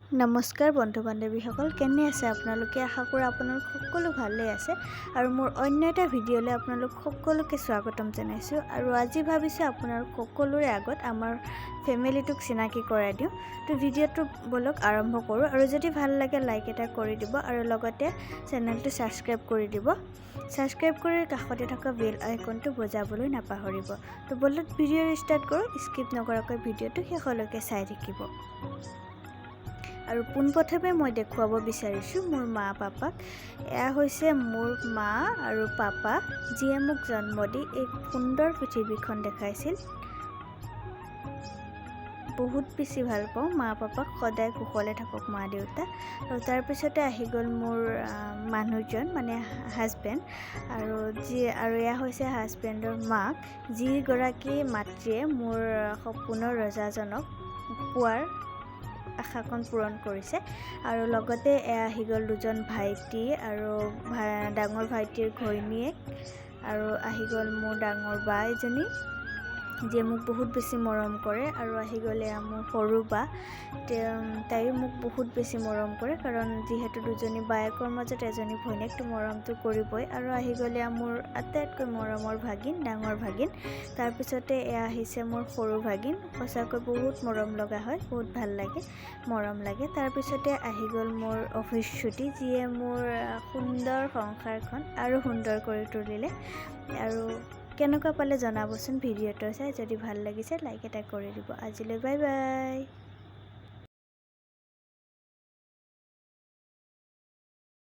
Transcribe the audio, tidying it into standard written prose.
নমস্কাৰ বন্ধু বান্ধৱীসকল, কেনে আছে আপোনালোকে? আশা কৰোঁ আপোনালোক সকলো ভালেই আছে আৰু মোৰ অন্য এটা ভিডিঅ'লৈ আপোনালোক সকলোকে স্বাগতম জনাইছোঁ। আৰু আজি ভাবিছোঁ আপোনালোক সকলোৰে আগত আমাৰ ফেমিলিটোক চিনাকি কৰাই দিওঁ। তো ভিডিঅ'টো ব'লক আৰম্ভ কৰোঁ আৰু যদি ভাল লাগে লাইক এটা কৰি দিব আৰু লগতে চেনেলটো ছাবস্ক্ৰাইব কৰি দিব। ছাবস্ক্ৰাইব কৰি কাষতে থকা বেল আইকনটো বজাবলৈ নাপাহৰিব। তো ব'লক ভিডিঅ' ষ্টাৰ্ট কৰোঁ। স্কিপ নকৰাকৈ ভিডিঅ'টো শেষলৈকে চাই থাকিব। আৰু পোনপ্ৰথমে মই দেখুৱাব বিচাৰিছোঁ মোৰ মা পাপাক। এয়া হৈছে মোৰ মা আৰু পাপা, যিয়ে মোক জন্ম দি এই সুন্দৰ পৃথিৱীখন দেখাইছিল। বহুত বেছি ভাল পাওঁ মা পাপাক। সদায় কুশলে থাকক মা দেউতা। আৰু তাৰপিছতে আহি গ'ল মোৰ মানুহজন, মানে হাজবেণ্ড। আৰু এয়া হৈছে হাজবেণ্ডৰ মাক, যিগৰাকী মাতৃয়ে মোৰ সপোনৰ ৰজাজনক পোৱাৰ আশাকণ পূৰণ কৰিছে। আৰু লগতে এয়া আহি গ'ল দুজন ভাইটি আৰু ডাঙৰ ভাইটিৰ ঘৈণীয়েক আৰু আহি গ'ল মোৰ ডাঙৰ বা এজনী, যিয়ে মোক বহুত বেছি মৰম কৰে। আৰু আহি গ'ল এয়া মোৰ সৰু বা, তেওঁ তাইও মোক বহুত বেছি মৰম কৰে, কাৰণ যিহেতু দুজনী বায়েকৰ মাজত এজনী ভনীয়েকতো মৰমটো কৰিবই। আৰু আহি গ'ল এয়া মোৰ আটাইতকৈ মৰমৰ ভাগিন, ডাঙৰ ভাগিন। তাৰপিছতে এয়া আহিছে মোৰ সৰু ভাগিন। সঁচাকৈ বহুত মৰম লগা হয়, বহুত ভাল লাগে, মৰম লাগে। তাৰপিছতে আহি গ'ল মোৰ অফিচ ছুটি, যিয়ে মোৰ সুন্দৰ সংসাৰখন আৰু সুন্দৰ কৰি তুলিলে। আৰু কেনেকুৱা পালে জনাবচোন ভিডিঅ'টো চাই। যদি ভাল লাগিছে লাইক এটা কৰি দিব। আজিলৈ বাই বাই।